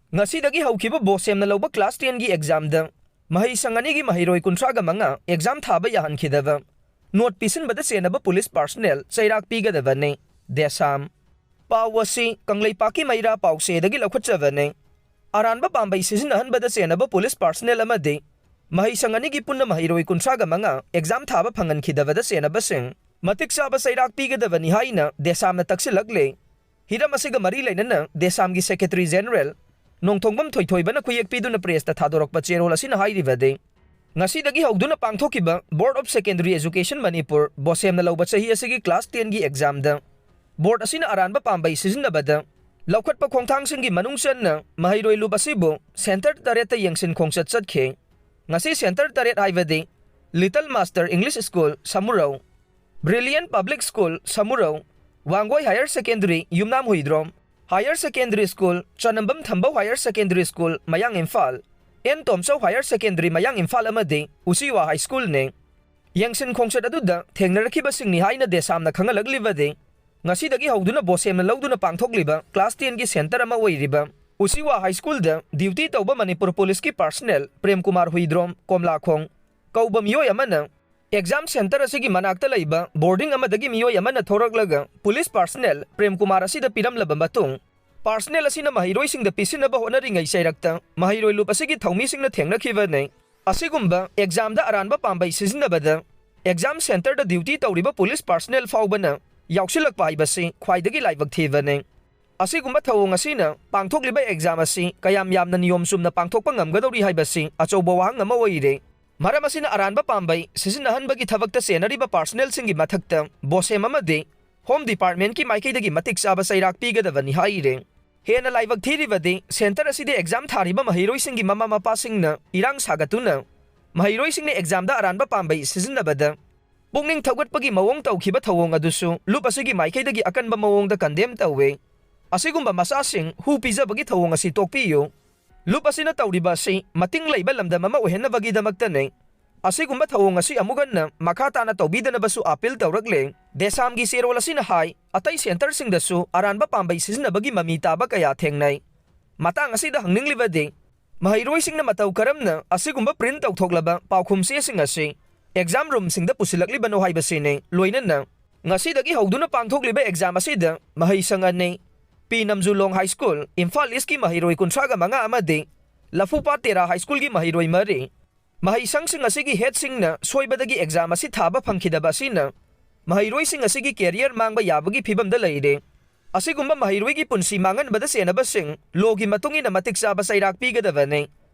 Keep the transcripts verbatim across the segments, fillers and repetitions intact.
ꯉꯁꯤꯗꯒꯤ ꯍꯧꯈꯤꯕ ꯕꯣꯁꯦꯝꯅ ꯂꯧꯕ class ten ꯒꯤ exam ꯗ ꯃꯍꯩꯁꯪ ꯑꯅꯤꯒꯤ ꯃꯍꯩꯔꯣꯏ ꯀꯨꯟꯊ꯭ꯔꯥꯒ ꯃꯉꯥ exam ꯊꯥꯕ ꯌꯥꯍꯟꯈꯤꯗꯕ, note ꯄꯤꯁꯤꯟꯕꯗ ꯆꯦꯟꯅꯕ police personnel ꯆꯩꯔꯥꯛ ꯄꯤꯒꯗꯕꯅꯤ꯫ ꯗꯦꯁꯥꯝ꯫ ꯄꯥꯎ ꯑꯁꯤ ꯀꯪꯂꯩꯄꯥꯛꯀꯤ ꯃꯩꯔꯥ ꯄꯥꯎꯆꯦꯗꯒꯤ ꯂꯧꯈꯠꯆꯕꯅꯤ꯫ ꯑꯔꯥꯟꯕ ꯄꯥꯝꯕꯩ ꯁꯤꯖꯤꯟꯅꯍꯟꯕꯗ ꯆꯦꯟꯅꯕ police personnel ꯑꯃꯗꯤ ꯃꯍꯩꯁꯪ ꯑꯅꯤꯒꯤ ꯄꯨꯟꯅ ꯃꯍꯩꯔꯣꯏ ꯀꯨꯟꯊ꯭ꯔꯥꯒ ꯃꯉꯥ exam ꯊꯥꯕ ꯐꯪꯍꯟꯈꯤꯗꯕꯗ ꯆꯦꯟꯅꯕꯁꯤꯡ ꯃꯇꯤꯛ ꯆꯥꯕ ꯆꯩꯔꯥꯛ ꯄꯤꯒꯗꯕꯅꯤ ꯍꯥꯏꯅ ꯗꯦꯁꯥꯝꯅ ꯇꯛꯁꯤꯜꯂꯛꯂꯤ꯫ ꯍꯤꯔꯝ ꯑꯁꯤꯒ ꯃꯔꯤ ꯂꯩꯅꯅ ꯗꯦꯁꯥꯝꯒꯤ Secretary General ꯅꯣꯡꯊꯣꯡꯕꯝ ꯊꯣꯏꯊꯣꯏꯕꯅ ꯈꯨꯌꯦꯛ ꯄꯤꯗꯨꯅ press ꯇ ꯊꯥꯗꯣꯔꯛꯄ ꯆꯦꯔꯣꯜ ꯑꯁꯤꯅ ꯍꯥꯏꯔꯤꯕꯗꯤ, ꯉꯁꯤꯗꯒꯤ ꯍꯧꯗꯨꯅ ꯄꯥꯡꯊꯣꯛꯈꯤꯕ Board of Secondary Education Manipur ꯕꯣꯁꯦꯝꯅ ꯂꯧꯕ ꯆꯍꯤ ꯑꯁꯤꯒꯤ class ten ꯒꯤ exam ꯗ board ꯑꯁꯤꯅ ꯑꯔꯥꯟꯕ ꯄꯥꯝꯕꯩ ꯁꯤꯖꯤꯟꯅꯕꯗ ꯂꯧꯈꯠꯄ ꯈꯣꯡꯊꯥꯡꯁꯤꯡꯒꯤ ꯃꯅꯨꯡ ꯆꯟꯅ ꯃꯍꯩꯔꯣꯏ ꯂꯨꯞ ꯑꯁꯤꯕꯨ center ꯇꯔꯦꯠꯇ ꯌꯦꯡꯁꯤꯟ ꯈꯣꯡꯆꯠ ꯆꯠꯈꯤ꯫ ꯉꯁꯤ center ꯇꯔꯦꯠ ꯍꯥꯏꯕꯗꯤ Little Master English School Samurou, Brilliant Public School Samurou, Wangoi Higher Secondary ꯌꯨꯝꯅꯥꯝ Huidrom, Higher Secondary School ꯆꯅꯝꯕꯝ ꯊꯝꯕꯧ Higher Secondary School ꯃꯌꯥꯡ ꯏꯝꯐꯥꯜ, ꯑꯦꯟ ꯇꯣꯝꯆꯧ Higher Secondary ꯃꯌꯥꯡ ꯏꯝꯐꯥꯜ ꯑꯃꯗꯤ ꯎꯆꯤꯋꯥ High School ꯅꯤ꯫ ꯌꯦꯡꯁꯤꯟ ꯈꯣꯡꯆꯠ ꯑꯗꯨꯗ ꯊꯦꯡꯅꯔꯛꯈꯤꯕꯁꯤꯡꯅꯤ ꯍꯥꯏꯅ ꯗꯦꯁꯥꯝꯅ ꯈꯪꯍꯜꯂꯛꯂꯤꯕꯗꯤ, ꯉꯁꯤꯗꯒꯤ ꯍꯧꯗꯨꯅ ꯕꯣꯁꯦꯝꯅ ꯂꯧꯗꯨꯅ ꯄꯥꯡꯊꯣꯛꯂꯤꯕ class ten ꯒꯤ center ꯑꯃ ꯑꯣꯏꯔꯤꯕ ꯎꯆꯤꯋꯥ High School ꯗ duty ꯇꯧꯕ ꯃꯅꯤꯄꯨꯔ police ꯀꯤ personnel ꯄ꯭ꯔꯦꯝ ꯀꯨꯃꯥꯔ ꯍꯨꯏꯗ꯭ꯔꯣꯝ, ꯀꯣꯝꯂꯥꯈꯣꯡ, ꯀꯧꯕ ꯃꯤꯑꯣꯏ ꯑꯃꯅ exam center ꯑꯁꯤꯒꯤ ꯃꯅꯥꯛꯇ ꯂꯩꯕ boarding ꯑꯃꯗꯒꯤ ꯃꯤꯑꯣꯏ ꯑꯃꯅ ꯊꯣꯔꯛꯂꯒ police personnel ꯄ꯭ꯔꯦꯝ ꯀꯨꯃꯥꯔ ꯑꯁꯤꯗ ꯄꯤꯔꯝꯂꯕ ꯃꯇꯨꯡ, personnel ꯑꯁꯤꯅ ꯃꯍꯩꯔꯣꯏꯁꯤꯡꯗ ꯄꯤꯁꯤꯟꯅꯕ ꯍꯣꯠꯅꯔꯤꯉꯩ ꯆꯩꯔꯛꯇ ꯃꯍꯩꯔꯣꯏ ꯂꯨꯞ ꯑꯁꯤꯒꯤ ꯊꯧꯃꯤꯁꯤꯡꯅ ꯊꯦꯡꯅꯈꯤꯕꯅꯤ꯫ ꯑꯁꯤꯒꯨꯝꯕ exam ꯗ ꯑꯔꯥꯟꯕ ꯄꯥꯝꯕꯩ ꯁꯤꯖꯤꯟꯅꯕꯗ exam center ꯗ duty ꯇꯧꯔꯤꯕ police personnel ꯐꯥꯎꯕꯅ ꯌꯥꯎꯁꯤꯜꯂꯛꯄ ꯍꯥꯏꯕꯁꯤ ꯈ꯭ꯋꯥꯏꯗꯒꯤ ꯂꯥꯏꯕꯛ ꯊꯤꯕꯅꯤ꯫ ꯑꯁꯤꯒꯨꯝꯕ ꯊꯧꯑꯣꯡ ꯑꯁꯤꯅ ꯄꯥꯡꯊꯣꯛꯂꯤꯕ exam ꯑꯁꯤ ꯀꯌꯥꯝ ꯌꯥꯝꯅ ꯅꯤꯌꯣꯝ ꯆꯨꯝꯅ ꯄꯥꯡꯊꯣꯛꯄ ꯉꯝꯒꯗꯧꯔꯤ ꯍꯥꯏꯕꯁꯤ ꯑꯆꯧꯕ ꯋꯥꯍꯪ ꯑꯃ ꯑꯣꯏꯔꯦ꯫ ꯃꯔꯝ ꯑꯁꯤꯅ ꯑꯔꯥꯟꯕ ꯄꯥꯝꯕꯩ ꯁꯤꯖꯤꯟꯅꯍꯟꯕꯒꯤ ꯊꯕꯛꯇ ꯆꯦꯟꯅꯔꯤꯕ personnel ꯁꯤꯡꯒꯤ ꯃꯊꯛꯇ ꯕꯣꯁꯦꯝ ꯑꯃꯗꯤ Home Department ꯀꯤ ꯃꯥꯏꯀꯩꯗꯒꯤ ꯃꯇꯤꯛ ꯆꯥꯕ ꯆꯩꯔꯥꯛ ꯄꯤꯒꯗꯕꯅꯤ ꯍꯥꯏꯔꯦ꯫ ꯍꯦꯟꯅ ꯂꯥꯏꯕꯛ ꯊꯤꯔꯤꯕꯗꯤ center ꯑꯁꯤꯗ exam ꯊꯥꯔꯤꯕ ꯃꯍꯩꯔꯣꯏꯁꯤꯡꯒꯤ ꯃꯃꯥ ꯃꯄꯥꯁꯤꯡꯅ ꯏꯔꯥꯡ ꯁꯥꯒꯠꯇꯨꯅ ꯃꯍꯩꯔꯣꯏꯁꯤꯡꯅ exam ꯗ ꯑꯔꯥꯟꯕ ꯄꯥꯝꯕꯩ ꯁꯤꯖꯤꯟꯅꯕꯗ ꯄꯨꯛꯅꯤꯡ ꯊꯧꯒꯠꯄꯒꯤ ꯃꯑꯣꯡ ꯇꯧꯈꯤꯕ ꯊꯧꯑꯣꯡ ꯑꯗꯨꯁꯨ ꯂꯨꯞ ꯑꯁꯤꯒꯤ ꯃꯥꯏꯀꯩꯗꯒꯤ ꯑꯀꯟꯕ ꯃꯑꯣꯡꯗ condemn ꯇꯧꯏ꯫ ꯑꯁꯤꯒꯨꯝꯕ ꯃꯆꯥꯁꯤꯡ ꯍꯨ ꯄꯤꯖꯕꯒꯤ ꯊꯧꯑꯣꯡ ꯑꯁꯤ ꯇꯣꯛꯄꯤꯌꯨ꯫ ꯂꯨꯞ ꯑꯁꯤꯅ ꯇꯧꯔꯤꯕ ꯑꯁꯤ ꯃꯇꯤꯡ ꯂꯩꯕ ꯂꯝꯗꯝ ꯑꯃ ꯑꯣꯏꯍꯟꯅꯕꯒꯤꯗꯃꯛꯇꯅꯤ꯫ ꯑꯁꯤꯒꯨꯝꯕ ꯊꯧꯑꯣꯡ ꯑꯁꯤ ꯑꯃꯨꯛ ꯍꯟꯅ ꯃꯈꯥ ꯇꯥꯅ ꯇꯧꯕꯤꯗꯅꯕꯁꯨ appeal ꯇꯧꯔꯛꯂꯦ꯫ ꯗꯦꯁꯥꯝꯒꯤ ꯆꯦꯔꯣꯜ ꯑꯁꯤꯅ ꯍꯥꯏ, ꯑꯇꯩ center ꯁꯤꯡꯗꯁꯨ ꯑꯔꯥꯟꯕ ꯄꯥꯝꯕꯩ ꯁꯤꯖꯤꯟꯅꯕꯒꯤ ꯃꯃꯤ ꯇꯥꯕ ꯀꯌꯥ ꯊꯦꯡꯅꯩ꯫ ꯃꯇꯥꯡ ꯑꯁꯤꯗ ꯍꯪꯅꯤꯡꯂꯤꯕꯗꯤ, ꯃꯍꯩꯔꯣꯏꯁꯤꯡꯅ ꯃꯇꯧ ꯀꯔꯝꯅ ꯑꯁꯤꯒꯨꯝꯕ ꯄ꯭ꯔꯤꯟꯠ ꯇꯧꯊꯣꯛꯂꯕ ꯄꯥꯎꯈꯨꯝ ꯆꯦꯁꯤꯡ ꯑꯁꯤ ꯑꯦꯛꯖꯥꯝ ꯔꯨꯝꯁꯤꯡꯗ ꯄꯨꯁꯤꯜꯂꯛꯂꯤꯕꯅꯣ ꯍꯥꯏꯕꯁꯤꯅꯤ꯫ ꯂꯣꯏꯅꯅ ꯉꯁꯤꯗꯒꯤ ꯍꯧꯗꯨꯅ ꯄꯥꯡꯊꯣꯛꯂꯤꯕ ꯑꯦꯛꯖꯥꯝ ꯑꯁꯤꯗ ꯃꯍꯩꯁꯪ ꯑꯅꯤ, ꯄꯤ ꯅꯝꯖꯨꯂꯣꯡ ꯍꯥꯏ ꯁ꯭ꯀꯨꯜ, ꯏꯝꯐꯥꯜ ꯏꯁꯀꯤ ꯃꯍꯩꯔꯣꯏ ꯀꯨꯟꯊ꯭ꯔꯥꯒ ꯃꯉꯥ ꯑꯃꯗꯤ ꯂꯐꯨꯄꯥꯠ ꯇꯦꯔꯥ ꯍꯥꯏ ꯁ꯭ꯀꯨꯜꯒꯤ ꯃꯍꯩꯔꯣꯏ ꯃꯔꯤ, ꯃꯍꯩꯁꯪꯁꯤꯡ ꯑꯁꯤꯒꯤ ꯍꯦꯗꯁꯤꯡꯅ ꯁꯣꯏꯕꯗꯒꯤ ꯑꯦꯛꯖꯥꯝ ꯑꯁꯤ ꯊꯥꯕ ꯐꯪꯈꯤꯗꯕ ꯑꯁꯤꯅ ꯃꯍꯩꯔꯣꯏꯁꯤꯡ ꯑꯁꯤꯒꯤ ꯀꯦꯔꯤꯌꯔ ꯃꯥꯡꯕ ꯌꯥꯕꯒꯤ ꯐꯤꯕꯝꯗ ꯂꯩꯔꯦ꯫ ꯑꯁꯤꯒꯨꯝꯕ ꯃꯍꯩꯔꯣꯏꯒꯤ ꯄꯨꯟꯁꯤ ꯃꯥꯡꯍꯟꯕꯗ ꯆꯦꯟꯅꯕꯁꯤꯡ ꯂꯣꯒꯤ ꯃꯇꯨꯡ ꯏꯟꯅ ꯃꯇꯤꯛ ꯆꯥꯕ ꯆꯩꯔꯥꯛ ꯄꯤꯒꯗꯕꯅꯤ꯫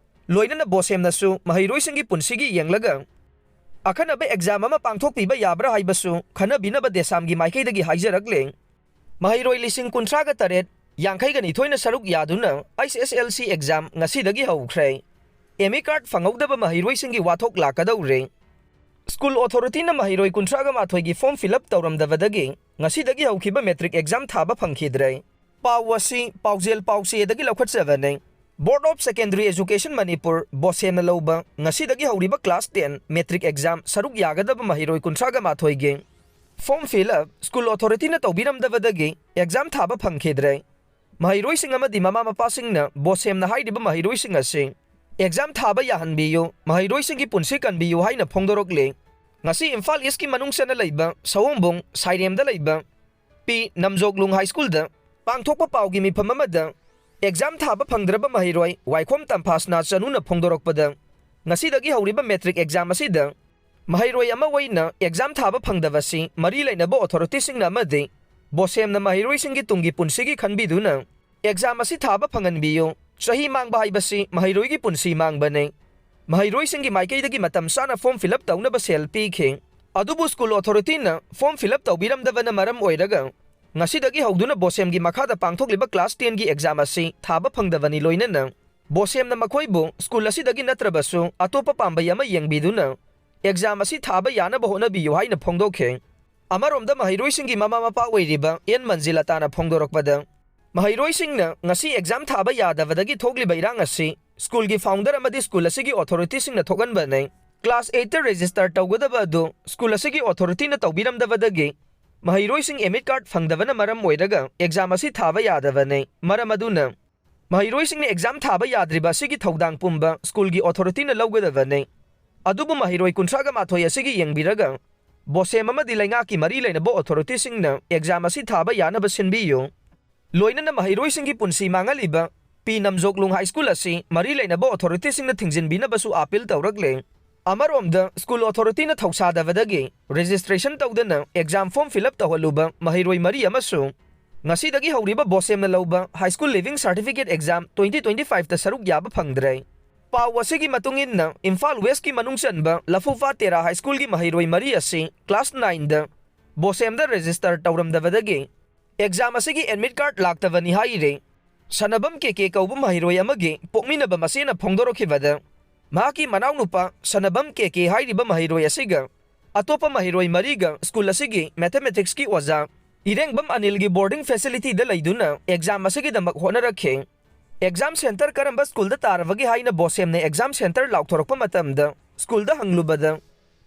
ꯂꯣꯏꯅꯅ ꯕꯣꯁꯦꯝꯅꯁꯨ ꯃꯍꯩꯔꯣꯏꯁꯤꯡꯒꯤ ꯄꯨꯟꯁꯤꯒꯤ ꯌꯦꯡꯂꯒ ꯑꯈꯟꯅꯕ ꯑꯦꯛꯖꯥꯝ ꯑꯃ ꯄꯥꯡꯊꯣꯛꯄꯤꯕ ꯌꯥꯕ꯭ꯔꯥ ꯍꯥꯏꯕꯁꯨ ꯈꯟꯅꯕꯤꯅꯕ ꯗꯦꯁꯥꯝꯒꯤ ꯃꯥꯏꯀꯩꯗꯒꯤ ꯍꯥꯏꯖꯔꯛꯂꯦ꯫ ꯃꯍꯩꯔꯣꯏ ꯂꯤꯁꯤꯡ ꯀꯨꯟꯊ꯭ꯔꯥꯒ ꯇꯔꯦꯠ, ꯌꯥꯡꯈꯩꯒ ꯅꯤꯊꯣꯏꯅ ꯁꯔꯨꯛ ꯌꯥꯗꯨꯅ ꯑꯩꯆ ꯑꯦꯁ ꯑꯦꯜ ꯁꯤ ꯑꯦꯛꯖꯥꯝ ꯉꯁꯤꯗꯒꯤ ꯍꯧꯈ꯭ꯔꯦ꯫ ꯑꯦꯃꯤ ꯀꯥꯔꯗ ꯐꯪꯍꯧꯗꯕ ꯃꯍꯩꯔꯣꯏꯁꯤꯡꯒꯤ ꯋꯥꯊꯣꯛ ꯂꯥꯛꯀꯗꯧꯔꯦ꯫ ꯁ꯭ꯀꯨꯜ ꯑꯣꯊꯣꯔꯤꯇꯤꯅ ꯃꯍꯩꯔꯣꯏ ꯀꯨꯟꯊ꯭ꯔꯥꯒ ꯃꯥꯊꯣꯏꯒꯤ ꯐꯣꯔꯝ ꯐꯤꯜ ꯑꯞ ꯇꯧꯔꯝꯗꯕꯗꯒꯤ ꯉꯁꯤꯗꯒꯤ ꯍꯧꯈꯤꯕ ꯃꯦꯇ꯭ꯔꯤꯛ ꯑꯦꯛꯖꯥꯝ ꯊꯥꯕ ꯐꯪꯈꯤꯗ꯭ꯔꯦ꯫ ꯄꯥꯎ ꯑꯁꯤ ꯄꯥꯎꯖꯦꯜ ꯄꯥꯎꯆꯦꯗꯒꯤ ꯂꯧꯈꯠꯆꯕꯅꯤ꯫ ꯕꯣꯔꯗ ꯑꯣꯐ ꯁꯦꯀꯦꯟꯗꯔꯤ ꯑꯦꯖꯨꯀꯦꯁꯟ ꯃꯅꯤꯄꯨꯔ, ꯕꯣꯁꯦꯝꯅ ꯂꯧꯕ ꯉꯁꯤꯗꯒꯤ ꯍꯧꯔꯤꯕ ꯀ꯭ꯂꯥꯁ ꯇꯦꯟ ꯃꯦꯇ꯭ꯔꯤꯛ ꯑꯦꯛꯖꯥꯝ ꯁꯔꯨꯛ ꯌꯥꯒꯗꯕ ꯃꯍꯩꯔꯣꯏ ꯀꯨꯟꯊ꯭ꯔꯥꯒ ꯃꯥꯊꯣꯏꯒꯤ ꯐꯣꯔꯝ ꯐꯤꯜ ꯑꯞ ꯁ꯭ꯀꯨꯜ ꯑꯣꯊꯣꯔꯤꯇꯤꯅ ꯇꯧꯕꯤꯔꯝꯗꯕꯗꯒꯤ ꯑꯦꯛꯖꯥꯝ ꯊꯥꯕ ꯐꯪꯈꯤꯗ꯭ꯔꯦ꯫ ꯃꯍꯩꯔꯣꯏꯁꯤꯡ ꯑꯃꯗꯤ ꯃꯃꯥ ꯃꯄꯥꯁꯤꯡꯅ ꯕꯣꯁꯦꯝꯅ ꯍꯥꯏꯔꯤꯕ ꯃꯍꯩꯔꯣꯏꯁꯤꯡ ꯑꯁꯤ ꯑꯦꯛꯖꯥꯝ ꯊꯥꯕ ꯌꯥꯍꯟꯕꯤꯌꯨ, ꯃꯍꯩꯔꯣꯏꯁꯤꯡꯒꯤ ꯄꯨꯟꯁꯤ ꯀꯟꯕꯤꯌꯨ ꯍꯥꯏꯅ ꯐꯣꯡꯗꯣꯔꯛꯂꯤ꯫ ꯉꯁꯤ ꯏꯝꯐꯥꯜ ꯏꯁꯀꯤ ꯃꯅꯨꯡ ꯆꯟꯅ ꯂꯩꯕ ꯁꯑꯣꯝꯕꯨꯡ ꯁꯥꯏꯔꯦꯝꯗ ꯂꯩꯕ ꯄꯤ ꯅꯝꯖꯣꯛꯂꯨꯡ ꯍꯥꯏ ꯁ꯭ꯀꯨꯜꯗ ꯄꯥꯡꯊꯣꯛꯄ ꯄꯥꯎꯒꯤ ꯃꯤꯐꯝ ꯑꯃꯗ ꯑꯦꯛꯖꯥꯝ ꯊꯥꯕ ꯐꯪꯗ꯭ꯔꯕ ꯃꯍꯩꯔꯣꯏ ꯋꯥꯏꯈꯣꯝ ꯇꯝꯐꯥꯁꯅꯥ ꯆꯅꯨꯅ ꯐꯣꯡꯗꯣꯔꯛꯄꯗ, ꯉꯁꯤꯗꯒꯤ ꯍꯧꯔꯤꯕ ꯃꯦꯇ꯭ꯔꯤꯛ ꯑꯦꯛꯖꯥꯝ ꯑꯁꯤꯗ ꯃꯍꯩꯔꯣꯏ ꯑꯃ ꯑꯣꯏꯅ ꯑꯦꯛꯖꯥꯝ ꯊꯥꯕ ꯐꯪꯗꯕꯁꯤ ꯃꯔꯤ ꯂꯩꯅꯕ ꯑꯣꯊꯣꯔꯤꯇꯤꯁꯤꯡꯅ ꯑꯃꯗꯤ ꯕꯣꯁꯦꯝꯅ ꯃꯍꯩꯔꯣꯏꯁꯤꯡꯒꯤ ꯇꯨꯡꯒꯤ ꯄꯨꯟꯁꯤꯒꯤ ꯈꯟꯕꯤꯗꯨꯅ ꯑꯦꯛꯖꯥꯝ ꯑꯁꯤ ꯊꯥꯕ ꯐꯪꯍꯟꯕꯤꯌꯨ꯫ ꯆꯍꯤ ꯃꯥꯡꯕ ꯍꯥꯏꯕꯁꯤ ꯃꯍꯩꯔꯣꯏꯒꯤ ꯄꯨꯟꯁꯤ ꯃꯥꯡꯕꯅꯤ꯫ ꯃꯍꯩꯔꯣꯏꯁꯤꯡꯒꯤ ꯃꯥꯏꯀꯩꯗꯒꯤ ꯃꯇꯝ ꯆꯥꯅ ꯐꯣꯔꯝ ꯐꯤꯜ ꯑꯞ ꯇꯧꯅꯕ ꯁꯦꯜ ꯄꯤꯈꯤ꯫ ꯑꯗꯨꯕꯨ ꯁ꯭ꯀꯨꯜ ꯑꯣꯊꯣꯔꯤꯇꯤꯅ ꯐꯣꯔꯝ ꯐꯤꯜ ꯑꯞ ꯇꯧꯕꯤꯔꯝꯗꯕꯅ ꯃꯔꯝ ꯑꯣꯏꯔꯒ ꯉꯁꯤꯗꯒꯤ ꯍꯧꯗꯨꯅ ꯕꯣꯁꯦꯝꯒꯤ ꯃꯈꯥꯗ ꯄꯥꯡꯊꯣꯛꯂꯤꯕ ꯀ꯭ꯂꯥꯁ ꯇꯦꯟꯒꯤ ꯑꯦꯛꯖꯥꯝ ꯑꯁꯤ ꯊꯥꯕ ꯐꯪꯗꯕꯅꯤ꯫ ꯂꯣꯏꯅꯅ ꯕꯣꯁꯦꯝꯅ ꯃꯈꯣꯏꯕꯨ ꯁ꯭ꯀꯨꯜ ꯑꯁꯤꯗꯒꯤ ꯅꯠꯇ꯭ꯔꯕꯁꯨ ꯑꯇꯣꯞꯄ ꯄꯥꯝꯕꯩ ꯑꯃ ꯌꯦꯡꯕꯤꯗꯨꯅ ꯑꯦꯛꯖꯥꯝ ꯑꯁꯤ ꯊꯥꯕ ꯌꯥꯅꯕ ꯍꯣꯠꯅꯕꯤꯌꯨ ꯍꯥꯏꯅ ꯐꯣꯡꯗꯣꯛꯈꯤ꯫ ꯑꯃꯔꯣꯝꯗ ꯃꯍꯩꯔꯣꯏꯁꯤꯡꯒꯤ ꯃꯃꯥ ꯃꯄꯥ ꯑꯣꯏꯔꯤꯕ ꯑꯦꯟ ꯃꯟꯖꯤꯂꯇꯥꯅ ꯐꯣꯡꯗꯣꯔꯛꯄꯗ, ꯃꯍꯩꯔꯣꯏꯁꯤꯡꯅ ꯉꯁꯤ ꯑꯦꯛꯖꯥꯝ ꯊꯥꯕ ꯌꯥꯗꯕꯗꯒꯤ ꯊꯣꯛꯂꯤꯕ ꯏꯔꯥꯡ ꯑꯁꯤ ꯁ꯭ꯀꯨꯜꯒꯤ ꯐꯥꯎꯟꯗꯔ ꯑꯃꯗꯤ ꯁ꯭ꯀꯨꯜ ꯑꯁꯤꯒꯤ ꯑꯣꯊꯣꯔꯤꯇꯤꯁꯤꯡꯅ ꯊꯣꯛꯍꯟꯕꯅꯤ꯫ ꯀ꯭ꯂꯥꯁ ꯑꯩꯠꯇ ꯔꯦꯖꯤꯁꯇꯔ ꯇꯧꯒꯗꯕ ꯑꯗꯨ ꯁ꯭ꯀꯨꯜ ꯑꯁꯤꯒꯤ ꯑꯣꯊꯣꯔꯤꯇꯤꯅ ꯇꯧꯕꯤꯔꯝꯗꯕꯗꯒꯤ ꯃꯍꯩꯔꯣꯏꯁꯤꯡ ꯑꯦꯃꯤꯠ ꯀꯥꯔꯗ ꯐꯪꯗꯕꯅ ꯃꯔꯝ ꯑꯣꯏꯔꯒ ꯑꯦꯛꯖꯥꯝ ꯑꯁꯤ ꯊꯥꯕ ꯌꯥꯗꯕꯅꯤ꯫ ꯃꯔꯝ ꯑꯗꯨꯅ ꯃꯍꯩꯔꯣꯏꯁꯤꯡꯅ ꯑꯦꯛꯖꯥꯝ ꯊꯥꯕ ꯌꯥꯗ꯭ꯔꯤꯕ ꯑꯁꯤꯒꯤ ꯊꯧꯗꯥꯡ ꯄꯨꯝꯕ ꯁ꯭ꯀꯨꯜꯒꯤ ꯑꯣꯊꯣꯔꯤꯇꯤꯅ ꯂꯧꯒꯗꯕꯅꯤ꯫ ꯑꯗꯨꯕꯨ ꯃꯍꯩꯔꯣꯏ ꯀꯨꯟꯊ꯭ꯔꯥꯒ ꯃꯥꯊꯣꯏ ꯑꯁꯤꯒꯤ ꯌꯦꯡꯕꯤꯔꯒ ꯕꯣꯁꯦꯝ ꯑꯃꯗꯤ ꯂꯩꯉꯥꯛꯀꯤ ꯃꯔꯤ ꯂꯩꯅꯕ ꯑꯣꯊꯣꯔꯤꯇꯤꯁꯤꯡꯅ ꯑꯦꯛꯖꯥꯝ ꯑꯁꯤ ꯊꯥꯕ ꯌꯥꯅꯕ ꯁꯤꯟꯕꯤꯌꯨ꯫ ꯂꯣꯏꯅꯅ ꯃꯍꯩꯔꯣꯏꯁꯤꯡꯒꯤ ꯄꯨꯟꯁꯤ ꯃꯥꯡꯍꯜꯂꯤꯕ ꯄꯤ ꯅꯝꯖꯣꯛꯂꯨꯡ ꯍꯥꯏ ꯁ꯭ꯀꯨꯜ ꯑꯁꯤ ꯃꯔꯤ ꯂꯩꯅꯕ ꯑꯣꯊꯣꯔꯤꯇꯤꯁꯤꯡꯅ ꯊꯤꯡꯖꯤꯟꯕꯤꯅꯕꯁꯨ ꯑꯥꯄꯤꯜ ꯇꯧꯔꯛꯂꯦ꯫ ꯑꯃꯔꯣꯝꯗ ꯁ꯭ꯀꯨꯜ ꯑꯣꯊꯣꯔꯤꯇꯤꯅ ꯊꯧꯁꯥꯗꯕꯗꯒꯤ ꯔꯦꯖꯤꯁꯇ꯭ꯔꯦꯁꯟ ꯇꯧꯗꯅ ꯑꯦꯛꯖꯥꯝ ꯐꯣꯔꯝ ꯐꯤꯜ ꯑꯞ ꯇꯧꯍꯜꯂꯨꯕ ꯃꯍꯩꯔꯣꯏ ꯃꯔꯤ ꯑꯃꯁꯨ ꯉꯁꯤꯗꯒꯤ ꯍꯧꯔꯤꯕ ꯕꯣꯁꯦꯝꯅ ꯂꯧꯕ high school leaving certificate exam twenty twenty ꯐꯥꯏꯚꯇ ꯁꯔꯨꯛ ꯌꯥꯕ ꯐꯪꯗ꯭ꯔꯦ꯫ ꯄꯥꯎ ꯑꯁꯤꯒꯤ ꯃꯇꯨꯡ ꯏꯟꯅ ꯏꯝꯐꯥꯜ ꯋꯦꯁꯀꯤ ꯃꯅꯨꯡ ꯆꯟꯕ ꯂꯐꯨꯐꯥ ꯇꯦꯔꯥ ꯍꯥꯏ ꯁ꯭ꯀꯨꯜꯒꯤ ꯃꯍꯩꯔꯣꯏ ꯃꯔꯤ ꯑꯁꯤ ꯀ꯭ꯂꯥꯁ ꯅꯥꯏꯟꯗ ꯕꯣꯁꯦꯝꯗ ꯔꯦꯖꯤꯁꯇꯔ ꯇꯧꯔꯝꯗꯕꯗꯒꯤ ꯑꯦꯛꯖꯥꯝ ꯑꯁꯤꯒꯤ ꯑꯦꯗꯃꯤꯠ ꯀꯥꯔꯗ ꯂꯥꯛꯇꯕꯅꯤ ꯍꯥꯏꯔꯤ꯫ ꯁꯅꯕꯝ ꯀꯦ ꯀꯦ ꯀꯧꯕ ꯃꯍꯩꯔꯣꯏ ꯑꯃꯒꯤ ꯄꯣꯛꯃꯤꯟꯅꯕ ꯃꯁꯦꯅ ꯐꯣꯡꯗꯣꯔꯛꯈꯤꯕꯗ, ꯃꯍꯥꯛꯀꯤ ꯃꯅꯥꯎꯅꯨꯄꯥ ꯁꯅꯕꯝ ꯀꯦ ꯀꯦ ꯍꯥꯏꯔꯤꯕ ꯃꯍꯩꯔꯣꯏ ꯑꯁꯤꯒ ꯑꯇꯣꯞꯄ ꯃꯍꯩꯔꯣꯏ ꯃꯔꯤꯒ ꯁ꯭ꯀꯨꯜ ꯑꯁꯤꯒꯤ ꯃꯦꯊꯃꯦꯇꯤꯛꯁꯀꯤ ꯑꯣꯖꯥ ꯏꯔꯦꯡꯕꯝ ꯑꯅꯤꯜꯒꯤ ꯕꯣꯔꯗꯤꯡ ꯐꯦꯁꯤꯂꯤꯇꯤꯗ ꯂꯩꯗꯨꯅ ꯑꯦꯛꯖꯥꯝ ꯑꯁꯤꯒꯤꯗꯃꯛ ꯍꯣꯠꯅꯔꯛꯈꯤ꯫ ꯑꯦꯛꯖꯥꯝ ꯁꯦꯟꯇꯔ ꯀꯔꯝꯕ ꯁ꯭ꯀꯨꯜꯗ ꯇꯥꯔꯕꯒꯦ ꯍꯥꯏꯅ ꯕꯣꯁꯦꯝꯅ ꯑꯦꯛꯖꯥꯝ ꯁꯦꯟꯇꯔ ꯂꯥꯎꯊꯣꯔꯛꯄ ꯃꯇꯝꯗ ꯁ꯭ꯀꯨꯜꯗ ꯍꯪꯂꯨꯕꯗ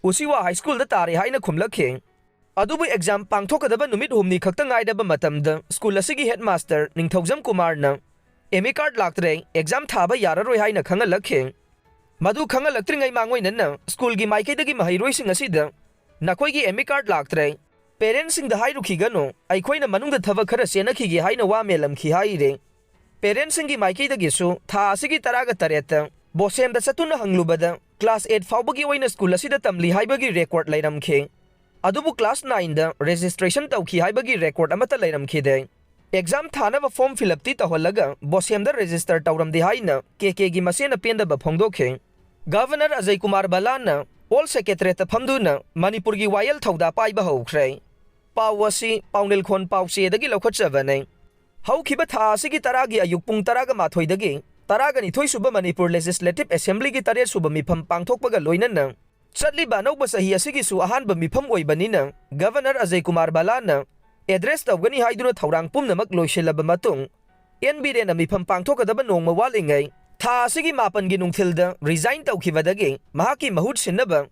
ꯎꯁꯤꯋꯥ ꯍꯥꯏ ꯁ꯭ꯀꯨꯜꯗ ꯇꯥꯔꯦ ꯍꯥꯏꯅ ꯈꯨꯝꯂꯛꯈꯤ꯫ ꯑꯗꯨꯕꯨ ꯑꯦꯛꯖꯥꯝ ꯄꯥꯡꯊꯣꯛꯀꯗꯕ ꯅꯨꯃꯤꯠ ꯍꯨꯝꯅꯤ ꯈꯛꯇ ꯉꯥꯏꯔꯕ ꯃꯇꯝꯗ ꯁ꯭ꯀꯨꯜ ꯑꯁꯤꯒꯤ ꯍꯦꯗꯃꯥꯁꯇꯔ ꯅꯤꯡꯊꯧꯖꯝ ꯀꯨꯃꯥꯔꯅ ꯑꯦꯃꯤ ꯀꯥꯔꯗ ꯂꯥꯛꯇ꯭ꯔꯦ, ꯑꯦꯛꯖꯥꯝ ꯊꯥꯕ ꯌꯥꯔꯔꯣꯏ ꯍꯥꯏꯅ ꯈꯪꯍꯜꯂꯛꯈꯤ꯫ ꯃꯗꯨ ꯈꯪꯍꯜꯂꯛꯇ꯭ꯔꯤꯉꯩ ꯃꯥꯡꯑꯣꯏꯅꯅ ꯁ꯭ꯀꯨꯜꯒꯤ ꯃꯥꯏꯀꯩꯗꯒꯤ ꯃꯍꯩꯔꯣꯏꯁꯤꯡ ꯑꯁꯤꯗ "ꯅꯈꯣꯏꯒꯤ ꯑꯦꯃꯤ ꯀꯥꯔꯗ ꯂꯥꯛꯇ꯭ꯔꯦ, ꯄꯦꯔꯦꯟꯁꯁꯤꯡꯗ ꯍꯥꯏꯔꯨꯈꯤꯒꯅꯨ, ꯑꯩꯈꯣꯏꯅ ꯃꯅꯨꯡꯗ ꯊꯕꯛ ꯈꯔ ꯆꯦꯟꯅꯈꯤꯒꯦ" ꯍꯥꯏꯅ ꯋꯥ ꯃꯦꯜꯂꯝꯈꯤ ꯍꯥꯏꯔꯦ꯫ ꯄꯦꯔꯦꯟꯁꯁꯤꯡꯒꯤ ꯃꯥꯏꯀꯩꯗꯒꯤꯁꯨ ꯊꯥ ꯑꯁꯤꯒꯤ ꯇꯔꯥꯒ ꯇꯔꯦꯠꯇ ꯕꯣꯁꯦꯝꯗ ꯆꯠꯇꯨꯅ ꯍꯪꯂꯨꯕꯗ ꯀ꯭ꯂꯥꯁ ꯑꯩꯠ ꯐꯥꯎꯕꯒꯤ ꯑꯣꯏꯅ ꯁ꯭ꯀꯨꯜ ꯑꯁꯤꯗ ꯇꯝꯂꯤ ꯍꯥꯏꯕꯒꯤ ꯔꯦꯀꯣꯔꯗ ꯂꯩꯔꯝꯈꯤ꯫ ꯑꯗꯨꯕꯨ ꯀ꯭ꯂꯥꯁ ꯅꯥꯏꯟꯗ ꯔꯦꯖꯤꯁꯇ꯭ꯔꯦꯁꯟ ꯇꯧꯈꯤ ꯍꯥꯏꯕꯒꯤ ꯔꯦꯀꯣꯔꯗ ꯑꯃꯠꯇ ꯂꯩꯔꯝꯈꯤꯗꯦ꯫ ꯑꯦꯛꯖꯥꯝ ꯊꯥꯅꯕ ꯐꯣꯔꯝ ꯐꯤꯜ ꯑꯞꯇꯤ ꯇꯧꯍꯜꯂꯒ ꯕꯣꯁꯦꯝꯗ ꯔꯦꯖꯤꯁꯇꯔ ꯇꯧꯔꯝꯗꯦ ꯍꯥꯏꯅ ꯀꯦ ꯀꯦꯒꯤ ꯃꯁꯦꯅ ꯄꯦꯟꯗꯕ ꯐꯣꯡꯗꯣꯛꯈꯤ꯫ ꯒꯚꯔꯅꯔ ꯑꯖꯌ ꯀꯨꯃꯥꯔ ꯕꯂꯥꯅ ꯑꯣꯜ ꯁꯦꯀ꯭ꯔꯦꯇꯔꯤꯌꯦꯠꯇ ꯐꯝꯗꯨꯅ ꯃꯅꯤꯄꯨꯔꯒꯤ ꯋꯥꯌꯦꯜ ꯊꯧꯗꯥ ꯄꯥꯏꯕ ꯍꯧꯈ꯭ꯔꯦ꯫ ꯄꯥꯎ ꯑꯁꯤ ꯄꯥꯎꯅꯤꯜꯈꯣꯟ ꯄꯥꯎꯆꯦꯗꯒꯤ ꯂꯧꯈꯠꯆꯕꯅꯤ꯫ ꯍꯧꯈꯤꯕ ꯊꯥ ꯑꯁꯤꯒꯤ ꯇꯔꯥꯒꯤ ꯑꯌꯨꯛ ꯄꯨꯡ ꯇꯔꯥꯒ ꯃꯥꯊꯣꯏꯗꯒꯤ ꯇꯔꯥꯒ ꯅꯤꯊꯣꯏ ꯁꯨꯕ ꯃꯅꯤꯄꯨꯔ ꯂꯦꯖꯤꯁꯂꯦꯇꯤꯚ ꯑꯦꯁꯦꯝꯕ꯭ꯂꯤꯒꯤ ꯇꯔꯦꯠ ꯁꯨꯕ ꯃꯤꯐꯝ ꯄꯥꯡꯊꯣꯛꯄꯒ ꯂꯣꯏꯅꯅ ꯆꯠꯂꯤꯕ ꯑꯅꯧꯕ ꯆꯍꯤ ꯑꯁꯤꯒꯤꯁꯨ ꯑꯍꯥꯟꯕ ꯃꯤꯐꯝ ꯑꯣꯏꯕꯅꯤꯅ ꯒꯚꯔꯅꯔ ꯑꯖꯌ ꯀꯨꯃꯥꯔ ꯕꯂꯥꯅ ꯑꯦꯗ꯭ꯔꯦꯁ ꯇꯧꯒꯅꯤ ꯍꯥꯏꯗꯨꯅ ꯊꯧꯔꯥꯡ ꯄꯨꯝꯅꯃꯛ ꯂꯣꯏꯁꯤꯜꯂꯕ ꯃꯇꯨꯡ, ꯑꯦꯟ ꯕꯤꯔꯦꯟꯅ ꯃꯤꯐꯝ ꯄꯥꯡꯊꯣꯛꯀꯗꯕ ꯅꯣꯡꯃ ꯋꯥꯠꯂꯤꯉꯩ ꯊꯥ ꯑꯁꯤꯒꯤ ꯃꯥꯄꯟꯒꯤ ꯅꯨꯡꯊꯤꯜꯗ ꯔꯤꯖꯥꯏꯟ ꯇꯧꯈꯤꯕꯗꯒꯤ ꯃꯍꯥꯛꯀꯤ ꯃꯍꯨꯠ ꯁꯤꯟꯅꯕ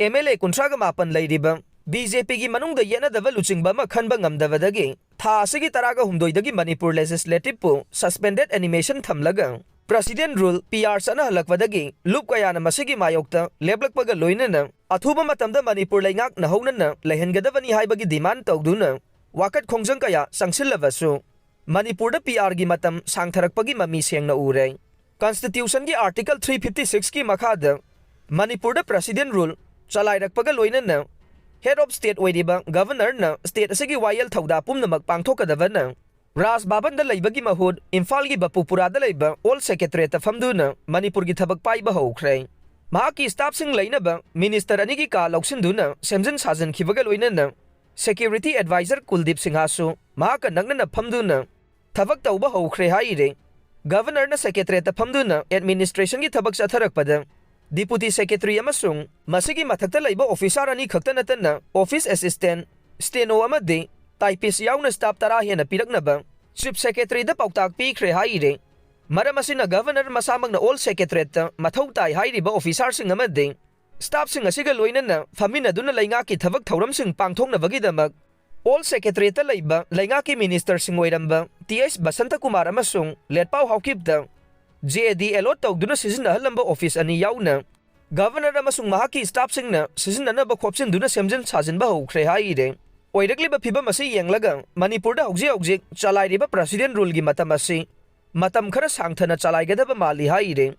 ꯑꯦꯝ ꯑꯦꯜ ꯑꯦ ꯀꯨꯟꯊ꯭ꯔꯥꯒ ꯃꯥꯄꯟ ꯂꯩꯔꯤꯕ ꯕꯤ ꯖꯦ ꯄꯤꯒꯤ ꯃꯅꯨꯡꯗ ꯌꯦꯠꯅꯗꯕ ꯂꯨꯆꯤꯡꯕ ꯑꯃ ꯈꯟꯕ ꯉꯝꯗꯕꯗꯒꯤ ꯊꯥ ꯑꯁꯤꯒꯤ ꯇꯔꯥꯒ ꯍꯨꯝꯗꯣꯏꯗꯒꯤ ꯃꯅꯤꯄꯨꯔ Legislative ꯄꯨ suspended animation ꯊꯝꯂꯒ President Rule, P R, ꯆꯠꯅꯍꯜꯂꯛꯄꯗꯒꯤ ꯂꯨꯞ ꯀꯌꯥꯅ ꯃꯁꯤꯒꯤ ꯃꯥꯌꯣꯛꯇ ꯂꯦꯞꯂꯛꯄꯒ ꯂꯣꯏꯅꯅ ꯑꯊꯨꯕ ꯃꯇꯝꯗ ꯃꯅꯤꯄꯨꯔ ꯂꯩꯉꯥꯛ ꯅꯧꯍꯧꯅꯅ ꯂꯩꯍꯟꯒꯗꯕꯅꯤ ꯍꯥꯏꯕꯒꯤ demand ꯇꯧꯗꯨꯅ ꯋꯥꯀꯠ ꯈꯣꯡꯖꯪ ꯀꯌꯥ ꯆꯪꯁꯤꯜꯂꯕꯁꯨ, ꯃꯅꯤꯄꯨꯔꯗ P R ꯒꯤ ꯃꯇꯝ ꯁꯥꯡꯊꯔꯛꯄꯒꯤ ꯃꯃꯤ ꯁꯦꯡꯅ ꯎꯔꯦ꯫ Constitution ꯒꯤ Article three fifty six ꯀꯤ ꯃꯈꯥꯗ ꯃꯅꯤꯄꯨꯔꯗ President Rule ꯆꯂꯥꯏꯔꯛꯄꯒ ꯂꯣꯏꯅꯅ Head of State ꯑꯣꯏꯔꯤꯕ Governor ꯅ state ꯑꯁꯤꯒꯤ ꯋꯥꯌꯦꯜ ꯊꯧꯗꯥ ꯄꯨꯝꯅꯃꯛ ꯄꯥꯡꯊꯣꯛꯀꯗꯕꯅ ꯔꯥꯖ ꯚꯕꯟꯗ ꯂꯩꯕꯒꯤ ꯃꯍꯨꯠ ꯏꯝꯐꯥꯜꯒꯤ ꯕꯄꯨꯄꯨꯔꯥꯗ ꯂꯩꯕ Old Secretariat ꯇ ꯐꯝꯗꯨꯅ ꯃꯅꯤꯄꯨꯔꯒꯤ ꯊꯕꯛ ꯄꯥꯏꯕ ꯍꯧꯈ꯭ꯔꯦ꯫ ꯃꯍꯥꯛꯀꯤ staff ꯁꯤꯡ ꯂꯩꯅꯕ minister ꯑꯅꯤꯒꯤ ꯀꯥ ꯂꯧꯁꯤꯟꯗꯨꯅ ꯁꯦꯝꯖꯤꯟ ꯁꯥꯖꯤꯟꯈꯤꯕꯒ ꯂꯣꯏꯅꯅ Security Advisor ꯀꯨꯜꯗꯤꯞ ꯁꯤꯡꯍꯁꯨ ꯃꯍꯥꯛꯀ ꯅꯛꯅꯅ ꯐꯝꯗꯨꯅ ꯊꯕꯛ ꯇꯧꯕ ꯍꯧꯈ꯭ꯔꯦ ꯍꯥꯏꯔꯦ꯫ Governor ꯅ Secretariat ꯇ ꯐꯝꯗꯨꯅ administration ꯒꯤ ꯊꯕꯛ ꯆꯠꯊꯔꯛꯄꯗ Deputy Secretary ꯑꯃꯁꯨꯡ ꯃꯁꯤꯒꯤ ꯃꯊꯛꯇ ꯂꯩꯕ officer ꯑꯅꯤ ꯈꯛꯇ ꯅꯠꯇꯅ office assistant, steno ꯑꯃꯗꯤ typist ꯌꯥꯎꯅ staff ꯇꯔꯥ ꯍꯦꯟꯅ ꯄꯤꯔꯛꯅꯕ Chief Secretary ꯗ ꯄꯥꯎꯇꯥꯛ ꯄꯤꯈ꯭ꯔꯦ ꯍꯥꯏꯔꯦ꯫ ꯃꯔꯝ ꯑꯁꯤꯅ Governor ꯃꯁꯥꯃꯛꯅ Old Secretariat ꯇ ꯃꯊꯧ ꯇꯥꯏ ꯍꯥꯏꯔꯤꯕ officer ꯁꯤꯡ ꯑꯃꯗꯤ staff ꯁꯤꯡ ꯑꯁꯤꯒ ꯂꯣꯏꯅꯅ ꯐꯝꯃꯤꯟꯅꯗꯨꯅ ꯂꯩꯉꯥꯛꯀꯤ ꯊꯕꯛ ꯊꯧꯔꯝꯁꯤꯡ ꯄꯥꯡꯊꯣꯛꯅꯕꯒꯤꯗꯃꯛ Old Secretariat ꯇ ꯂꯩꯕ ꯂꯩꯉꯥꯛꯀꯤ minister ꯁꯤꯡ ꯑꯣꯏꯔꯝꯕ ꯇꯤ ꯑꯩꯆ ꯕꯁꯟꯇ ꯀꯨꯃꯥꯔ ꯑꯃꯁꯨꯡ ꯂꯦꯠꯄꯥꯎ ꯍꯥꯎꯀꯤꯞꯇ J D allot ꯇꯧꯗꯨꯅ ꯁꯤꯖꯤꯟꯅꯍꯜꯂꯝꯕ office ꯑꯅꯤ ꯌꯥꯎꯅ Governor ꯑꯃꯁꯨꯡ ꯃꯍꯥꯛꯀꯤ staff ꯁꯤꯡꯅ ꯁꯤꯖꯤꯟꯅꯅꯕ ꯈꯣꯞꯆꯤꯟꯗꯨꯅ ꯁꯦꯝꯖꯤꯟ ꯁꯥꯖꯤꯟꯕ ꯍꯧꯈ꯭ꯔꯦ ꯍꯥꯏꯔꯦ꯫ ꯑꯣꯏꯔꯛꯂꯤꯕ ꯐꯤꯕꯝ ꯑꯁꯤ ꯌꯦꯡꯂꯒ ꯃꯅꯤꯄꯨꯔꯗ ꯍꯧꯖꯤꯛ ꯍꯧꯖꯤꯛ ꯆꯂꯥꯏꯔꯤꯕ President Rule ꯒꯤ ꯃꯇꯝ ꯑꯁꯤ ꯃꯇꯝ ꯈꯔ ꯁꯥꯡꯊꯅ ꯆꯂꯥꯏꯒꯗꯕ ꯃꯥꯜꯂꯤ ꯍꯥꯏꯔꯦ꯫